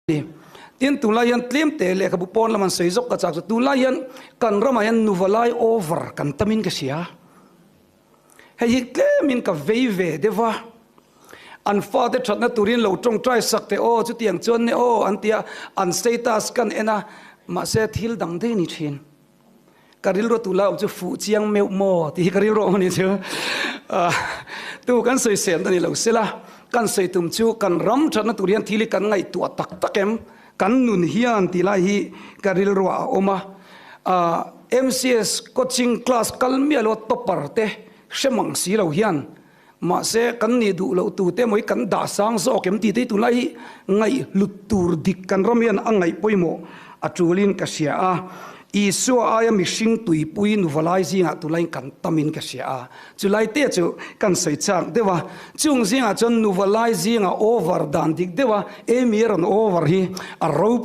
Ni. Tin, tunlai hian tlem te lehkhabu pawn lam an sawi zawk ka chak chu tunlai hian kan ramah hian nuvalai over kan tamin ka hria. Hei hi tlemin ka vei ve deuh a, an fate thatna turin lo tawngtai sak teh aw, chutiang chuan ne aw an ti a, an status kan en a, mahse thil dang daih a ni thin. Ka rilru tu lai awm chu fuh chiang meuh maw tih hi ka rilru awm a ni chu. Tu kan sawi sel na ni lo sela, kan sawi tum chu kan ram thatna tur hian thil hi kan ngaihtuah tak tak em? Kan nun hian tih lai hi ka rilruah a awm a. MCS coaching class kal miah lo topper te hre mang si lo hian mahse kan nih duh loh tute emaw hi kan dah sang zawk em tih te hi tunlai hi ngaihhlut tur dik kan ram hian a ngaih pawimawh a tulin ka hria a. Isua aia mihring tuipui nuvalai zingah tunlaiin kan tamin ka hria a. Chulai te chu kan sawi chak deuh a, chung zingah chuan nuvalai zingah over dan dik deuh a, Amy a rawn over hi a ropui.